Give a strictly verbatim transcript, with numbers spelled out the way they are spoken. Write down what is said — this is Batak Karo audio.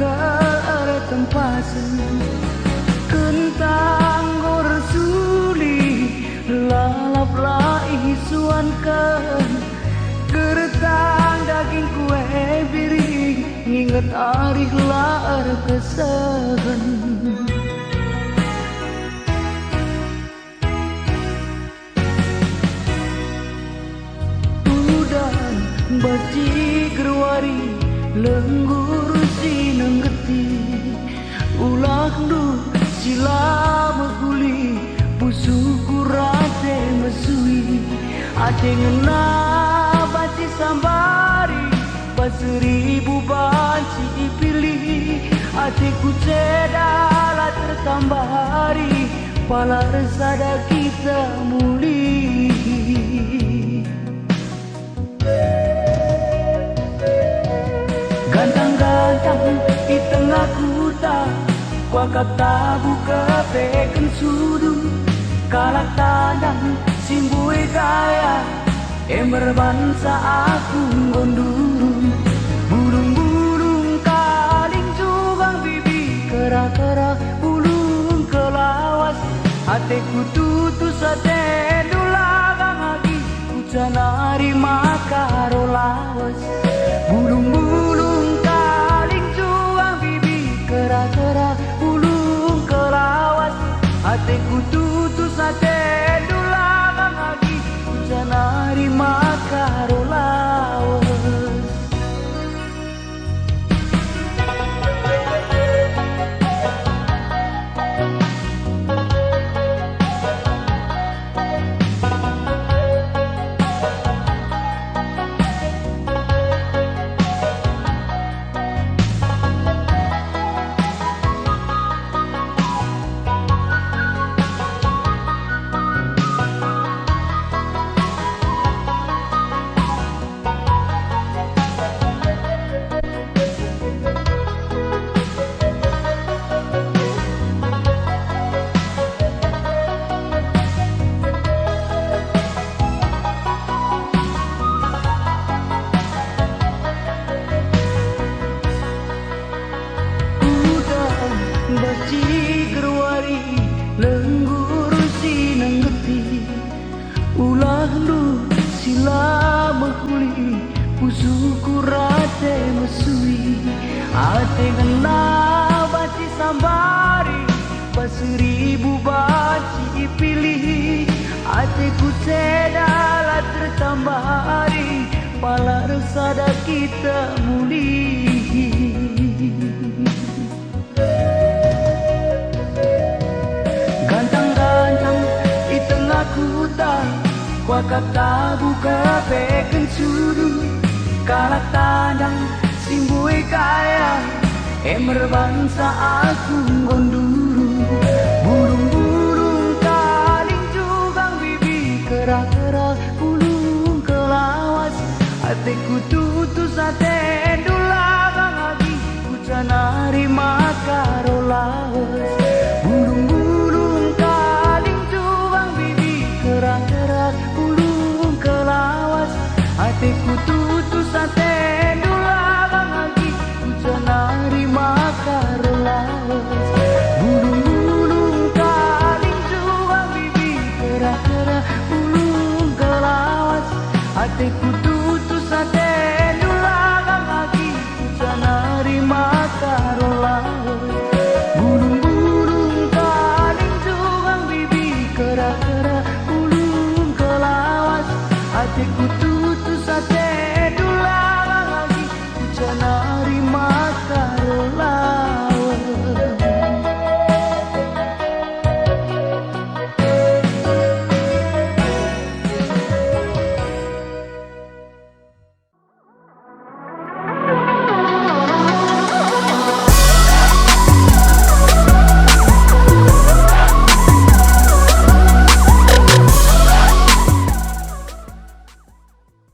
Ertempasen kentang enggo ersuli, lalap la isuanken. Gertang dagingku e biring, nginget arih la erkesehen. Udan bas ciger wari, lenggur si nenggeti, ulahndu si la mehuli, pusuhku rate mesui, ate ngena banci sambari. Bas seribu banci ipilih, ateku ceda la tertambari, pala ersada kita mulih. Gantang-gantang i tengah kuta, kuakap tabu kepeken sudu, kalak tandang si mbue gaya, e merbansa aku enggo nduru. Bulung-bulung kaling jugang bibi, kera-kera bulung kelawas. Ateku tutus, atendu lagang agi, kucanari maka ro lawas. Bulung-bulung kaling jugang bibi, kera-kera bulung kelawas. Ateku tutus, atendu lagang agi, kucanari maka ro lawas. Udah bas ciger wari, lenggur si nenggeti, ulahndu si la mehuli, pusuhku rate mesui, ate ngena banci sambari, bas seribu banci ipilih, ateku ceda la tertambari, pala ersada kita mulih. Gantang-gantang i tengah kuta, kuakap tabu kepeken sudu, kalak tandang si mbue gaya, e merbansa aku enggo nduru. Bulung-bulung kaling jugang bibi, kera-kera bulung kelawas. Ateku tutus, atendu lagang agi, kucana